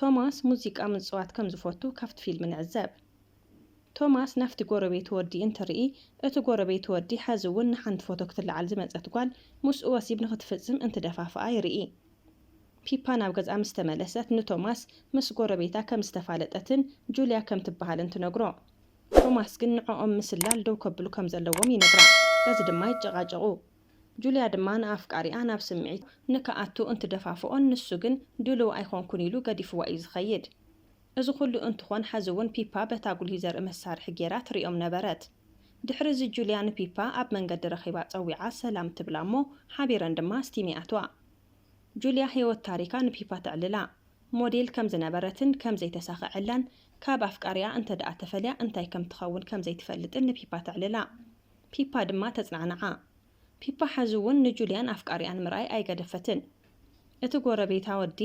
ቶማስ ሙዚቃ ምጽዋት ከም ዝፈቱ ካብቲ ፊልም ንዕዘብ። ቶማስ ናብቲ ጎረቤቱ ወዲ እንትርኢ፣ እቲ ጎረቤቱ ወዲ ሐዚ እውን ንሓንቲ ፎቶ ክትለዓል ዝመጸት ጓል ምስኡ ወሲብ ንኽትፍጽም እንትደፋፍኣ ይርኢ። ፒፓ ናብ ገዝኣ ምስ ተመለሰት ንቶማስ ምስ ጎረቤታ ከም ዝተፋለጠትን ጁልያ ከም ትበሃልን ትነግሮ። ቶማስ ግን ንዕኦም ምስላል ደው ከብሉ ከም ዘለዎም ይነግራ። በዚ ድማ ይጨቓጨቑ። ጁልያ ድማ ንኣፍቃሪኣ ናብ ስምዒት ንክኣቱ እንትደፋፍኦን ንሱ ግን ድሉው ኣይኮንኩን ኢሉ ገዲፍዋ እዩ ዝኸይድ። እዚ ኩሉ እንትኾን ሐዚ እውን ፒፓ በታ ጉልሂ ዘርኢ መሳርሒ ጌራ ትሪኦም ነበረት። ድሕሪ እዚ ጁልያ ንፒፓ ኣብ መንገዲ ረኺባ ጸዊዓ ሰላም ትብላ እሞ ሓቢረን ድማ ስቲም ይኣትዋ። ጁልያ ህይወት ታሪካ ንፒፓ ተዕልላ። ሞዴል ከም ዝነበረትን ከም ዘይተሳኸዐላን ካብ ኣፍቃሪኣ እንተ ደኣ ተፈልያ እንታይ ከም ትኸውን ከም ዘይትፈልጥን ንፒፓ ተዕልላ። ፒፓ ድማ ተጽናዕንዓ። ፒፓ ሐዚ እውን ንጁልያን ኣፍቃሪኣን ምርኣይ ኣይገደፈትን። እቲ ጎረቤታ ወዲ